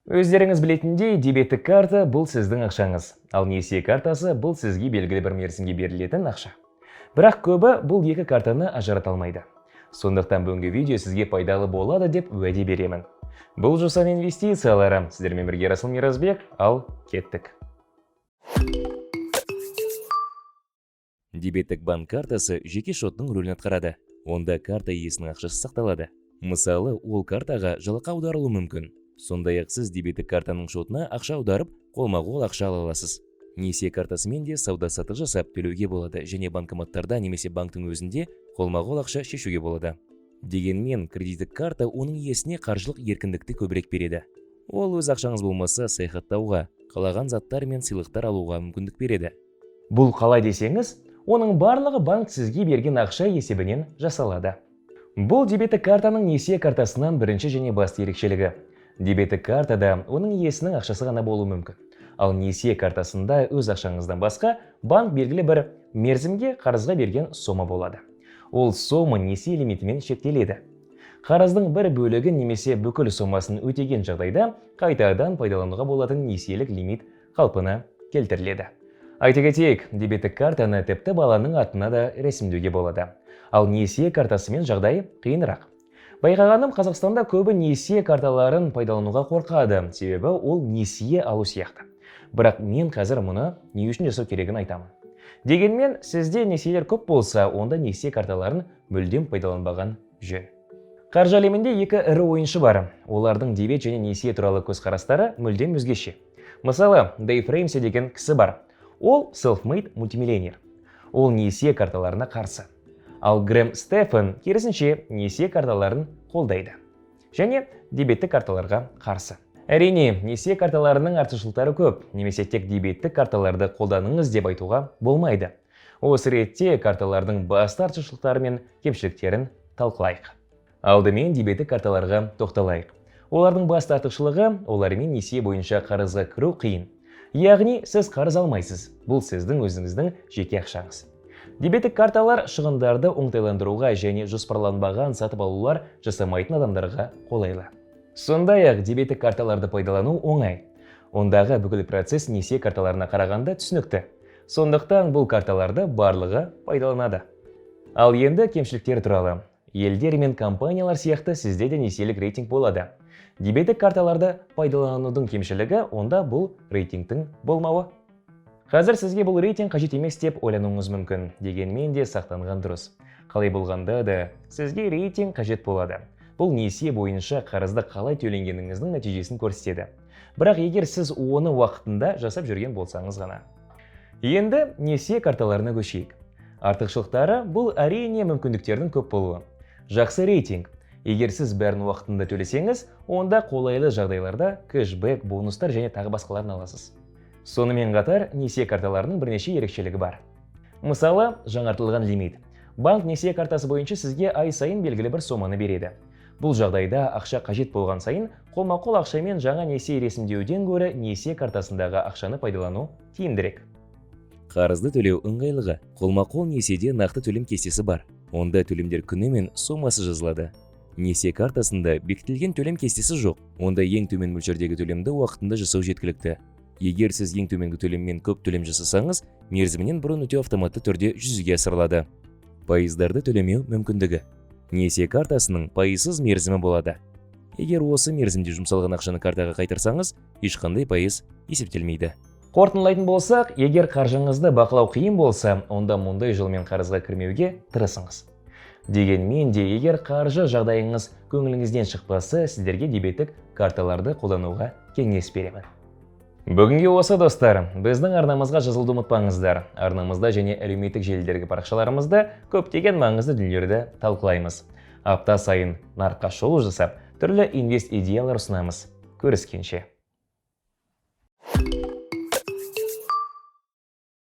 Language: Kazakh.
Өздеріңіз білетіндей, дебеттік карта – бұл сіздің ақшаңыз, ал несие картасы – бұл сізге белгілі бір мерзімге берілетін ақша. Бірақ көбі бұл екі картаны ажырата алмайды. Сондықтан бүгінгі видео сізге пайдалы болады деп уәде беремін. Бұл – «Жусан инвестициялары». Сіздермен бірге Расул Миразбек. Ал кеттік. Дебеттік банк картасы жеке шоттың рөлін атқарады. Онда карта иесінің ақшасы сақталады. Мысалы, ол картаға жалақы аударылуы мүмкін. Сондай-ақ сіз дебеттік картаның шотына ақша аударып, қолма-қол ақша ала аласыз. Несие картасымен де сауда-саттық жасап, төлеуге болады және банкоматтарда немесе банктің өзінде қолма-қол ақша шешуге болады. Дегенмен кредиттік карта оның иесіне қаржылық еркіндікті көбірек береді. Ол өз ақшаңыз болмаса, саяхаттауға, қалаған заттар мен сыйлықтар алуға мүмкіндік береді. Бұл қалай десеңіз, оның барлығы банк сізге берген ақша есебінен жасалады. Бұл дебеттік картаның несие картасынан бірінші және басты ерекшелігі. Дебеттік картада оның иесінің ақшасы ғана болуы мүмкін. Ал несие картасында өз ақшаңыздан басқа банк белгілі бір мерзімге қарызға берген сома болады. Ол сома несие лимитімен шектеледі. Қарыздың бір бөлігін немесе бүкіл сомасын өтеген жағдайда қайтадан пайдалануға болатын несиелік лимит қалпына келтіріледі. Айта кетейік, дебеттік картаны тіпті баланың атына да рәсімдеуге болады. Ал несие картасымен жағдай қиынырақ. Байқағаным, Қазақстанда көбі несие карталарын пайдалануға қорқады, себебі ол несие алу сияқты. Бірақ мен қазір мұны не үшін жасау керегін айтамын. Дегенмен сізде несиелер көп болса, онда несие карталарын мүлдем пайдаланбаған жөн. Қаржы әлемінде екі ірі ойыншы бар. Олардың дебет және несие туралы көзқарастары мүлдем өзгеше. Мысалы, Дэйв Рэмси деген кісі бар. Ол self-made мультимиллионер. Ол несие карталарына қарсы. Ал Грэм Стефан керісінше несие карталарын қолдайды және дебеттік карталарға қарсы. Әрине, несие карталарының артықшылықтары көп, немесе тек дебеттік карталарды қолданыңыз деп айтуға болмайды. Осы ретте карталардың басты артықшылықтары мен кемшіліктерін талқылайық. Алдымен дебеттік карталарға тоқталайық. Олардың басты артықшылығы – олармен несие бойынша қарызға кіру қиын. Яғни сіз қарыз алмайсыз. Бұл сіздің өзіңіздің жеке ақшаңыз. Дебеттік карталар шығындарды оңтайландыруға және жоспарланбаған сатып алулар жасамайтын адамдарға қолайлы. Сондай-ақ дебеттік карталарды пайдалану оңай. Ондағы бүкіл процесс несие карталарына қарағанда түсінікті. Сондықтан бұл карталарды барлығы пайдаланады. Ал енді кемшіліктері туралы. Елдер мен компаниялар сияқты сізде де несиелік рейтинг болады. Дебеттік карталарды пайдаланудың кемшілігі – онда бұл рейтингтің болмауы. Қазір сізге бұл рейтинг қажет емес деп ойлануыңыз мүмкін. Дегенмен де сақтанған дұрыс. Қалай болғанда да сізге рейтинг қажет болады. Бұл несие бойынша қарызды қалай төленгеніңіздің нәтижесін көрсетеді. Бірақ егер сіз оны уақытында жасап жүрген болсаңыз ғана. Енді несие карталарына көшейік. Артықшылықтары – бұл, әрине, мүмкіндіктердің көп болуы. Жақсы рейтинг. Егер сіз бәрін уақытында төлесеңіз, онда қолайлы жағдайларда кэшбэк, бонустар және тағы басқаларын аласыз. Сонымен қатар несие карталарының бірнеше ерекшелігі бар. Мысалы, жаңартылған лимит. Банк несие картасы бойынша сізге ай сайын белгілі бір соманы береді. Бұл жағдайда ақша қажет болған сайын қолма-қол ақшамен жаңа несие ресімдеуден гөрі несие картасындағы ақшаны пайдалану тиімдірек. Қарызды төлеу ыңғайлығы. Қолма-қол несиеде нақты төлем кестесі бар. Онда төлемдер күні мен сомасы жазылады. Несие картасында бекітілген төлем кестесі жоқ. Онда ең төмен мөлшердегі төлемді уақытында жасау жеткілікті. Егер сіз ең төменгі төлеммен көп төлем жасасаңыз, мерзімінен бұрын өтеу автоматты түрде жүзеге асырылады. Пайыздарды төлемеу мүмкіндігі. Несие картасының пайызсыз мерзімі болады. Егер осы мерзімде жұмсалған ақшаны картаға қайтарсаңыз, ешқандай пайыз есептелмейді. Қорытындылайтын болсақ, егер қаржыңызды бақылау қиын болса, онда мұндай жолмен қарызға кірмеуге тырысыңыз. Дегенмен де егер қаржы жағдайыңыз көңіліңізден шықпаса, сіздерге дебеттік карталарды қолдануға кеңес беремін. Бүгінге осы, достар. Біздің арнамызға жазылуды ұмытпаңыздар. Арнамызда және әлеуметтік желілердегі парақшаларымызда көптеген маңызды дүниелерді талқылаймыз. Апта сайын нарыққа шолу жасап, түрлі инвест идеялар ұсынамыз. Көріскенше.